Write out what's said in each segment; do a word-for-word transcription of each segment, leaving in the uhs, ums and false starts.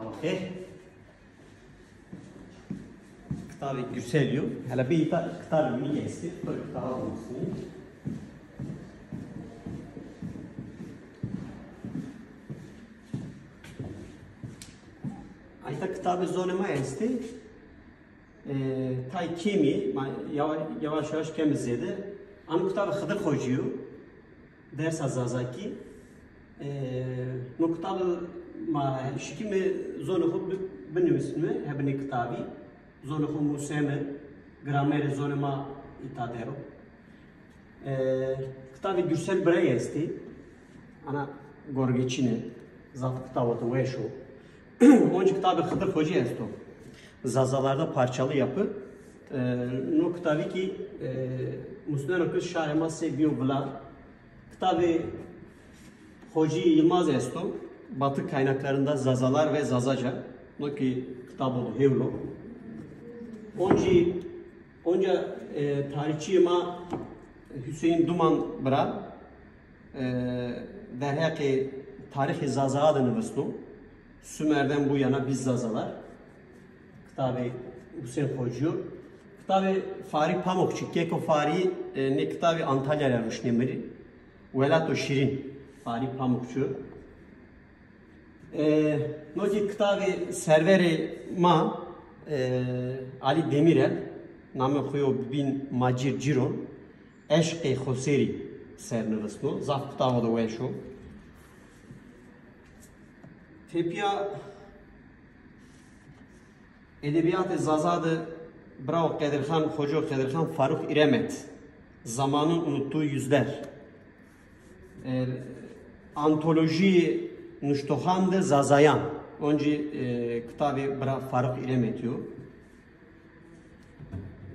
Okey. Kitabê Gürsel yo. Hele bê îta kitabê mi estê. Pir kitaba bulmuşsun. Ayta kitabê zonê ma estê. E, tay kêmî, ma yawa-, yavaş yavaş keme zêde. Ano kitabê Xidir Xocî yo. Dersa Zazakî. E, no kitabê ma şikîme zonê xo bi-, binivîsnime, hebinê kitabî. Zonê xo museme, gramerê zonê ma îta der o. E, kitabê Gürsel Birayî estê. Ana gorgeçîne, zaf kitabo de weş o. Oncî kitabê Xidir Xocî esto. Zazalarda parçalı yapı. E, no kitabî kî, e, musneno ke şarê ma se bîyo vila. Kitabê Xocî Yılmaz esto. Batı kaynaklarında Zazalar ve Zazaca. No kî kitabo de hewlo. Oncî, onca, e, tarîxçîyê ma Hüseyin Duman bira, e, derheqê tarîxê Zazaya de nivîsno. Sümer'den bu yana biz Zazalar. Kitabê Hüseyin Xocî yo. Kitabê Farî Pamukçu, Keko Farî, e, nê kitabî Antalya ra ruşnê mi rê. Welato Şîrin, Farî Pamukçu. E, no kî kitabê serverê ma, e, Ali Demirel, namê xo yo bibîn Macir Ciro, Eşqê Xoserî ser nivîsno. Zaf kitabo de weş o. Tepîya Edebiyatê Zaza de birawo Qedirxan, Xoco Qedirxan Faruk İremet, Zamanın Unuttuğu Yüzler. E, Antolojî Nuştoxan de Zazayan. Oncî, e, kitabê bira Faruk İremet yo.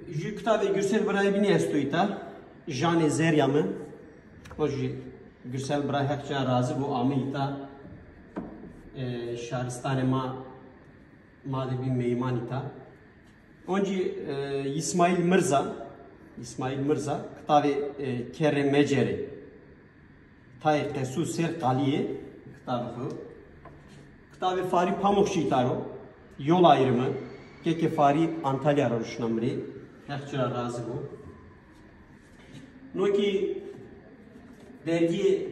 Jü kitabê Gürsel Birayî bînî esto îta. Janê Zerya Mi. O jü Gürsel Bira Heq ci ra razî bo, ame îta, e, şaristanê ma, ma de bî meyman îta. Oncî, e, Îsmaîl Mirza, Îsmaîl Mirza, kitabê, e, Kerrê Mecerê. Tayê qesû ser qalîyê kitabê xo. Kitabê Farî Pamukçî îta ro, Yol Ayrımı, kekê Farî Antalya ra ruşna mi rê. Heq ci ra razî bo. No kî dergîyê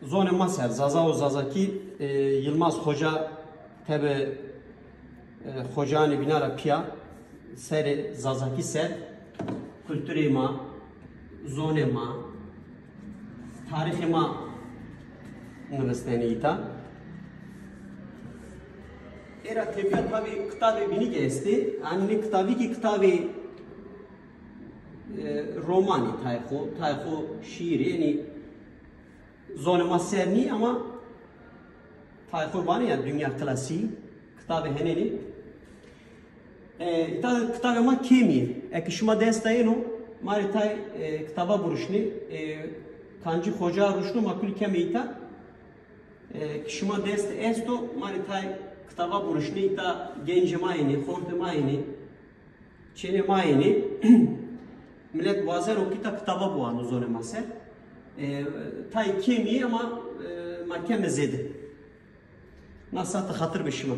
zonê ma ser, Zaza û Zazakî, e, Yılmaz Xoca tebe, e, xocanê bîna ra pîya serê Zazakî ser, kulturê ma, zonê ma, tarîxê ma nivîsnenê îta. Ê ra tepîya tabî kitabê bînî kî estê. Yanî nê kitabî kî kitabê, e, romanî tayê xo, tayê xo şîîrî, yanî zonê ma ser nî ama tayê xo vanê ya dinya klasî, kitabê henênî. E, îta kitabê ma kêmî yê. Eke şima dest de yeno, ma rê tay, e, kitaba buruşnê, e, kancî xoca ruşno ma kulî keme îta. E, ke şima dest esto, ma rê tay kitaba buruşnê, îta gencê ma yenê, xortê ma yenê, çênê ma yenê. Milet wazeno ke îta kitaba biwano zonê ma ser. E, tay kêmî yê ama, e, ma keme zêde. Na sate xatir be şima.